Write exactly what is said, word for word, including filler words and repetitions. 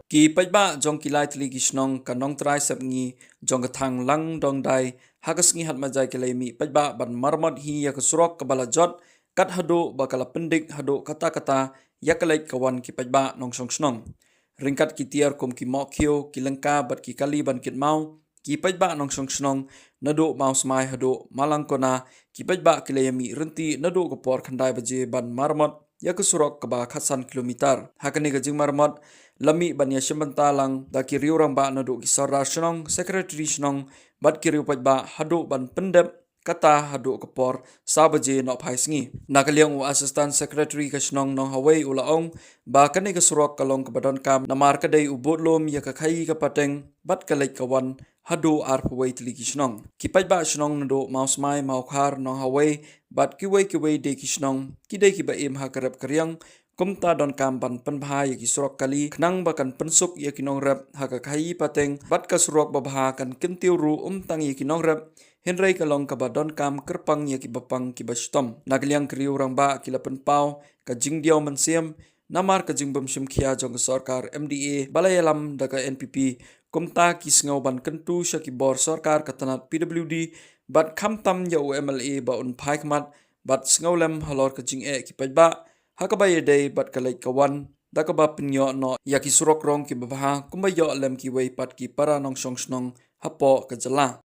Ki paidbah jong ki lai tylli ki shnong ka Nongtrai Sepngi jong ka thang Langdongdai ha ka sngi Khatmajai ki la mih paidbah ban maramot hi ïa ka surok kaba la jot kat haduh ba ka la pyndik haduh katta katta ïa ka leit ka wan ki paidbah nongshong shnong. Ryngkat ki tiar kum ki mohkhiew, ki lyngka bad ki kali ban kit maw, ki paidbah nongshong shnong naduh Mawsmai haduh Malangkona, ki paidbah ki la ïa mih rynti naduh ka por khyndai baje ban maramot ïa ka surok kaba khatsan kilometer. Ha kane ka jingmaramot la mih ban ïa shim bynta lang da ki riew rangbah naduh ki sordar shnong, secretary shnong bad ki riew paidbah haduh ban pyndep kata haduh ka por saw baje nohphai sngi. Na ka liang u Assistant Secretary ka shnong Nonghawei u la ong ba kane ka surok ka long kaba donkam namar ka dei u budlum ïa ka khaïi ka pateng bad ka leit ka wan haduh arphew wei tylli ki shnong. Ki paidbah shnong naduh Mawsmai, Mawkhar, Nonghawei bad kiwei kiwei de ki shnong ki dei kiba im ha ka rep ka riang, kumta donkam ban pynbha ïa ki surok kali khnang ba kan pynsuk ïa ki nongrep ha ka khaïi pateng bad ka surok babha kan kyntiew ruh ym tang ïa ki nongrep, hynrei ka long kaba donkam kyrpang ïa kiba pang kiba shitom. Na ka liang ki riew rangbah ki la pynpaw ka jingdiaw mynsiem namar ka jingbym shim khia jong ka sorkar M D A ba la ïalam da ka N P P, kumta ki sngew ban kyntu sha ki bor sorkar ka tnat P W D bad khamtam ïa u M L A ba un phai khmat bad sngewlem halor ka jingeh ki paidbah ha kaba ïadei bad ka leit ka wan, da kaba pynïoh noh ïa ki surok rong kiba bha kumba ïoh lem kiwei pat ki para nongshong shnong hapoh ka jylla.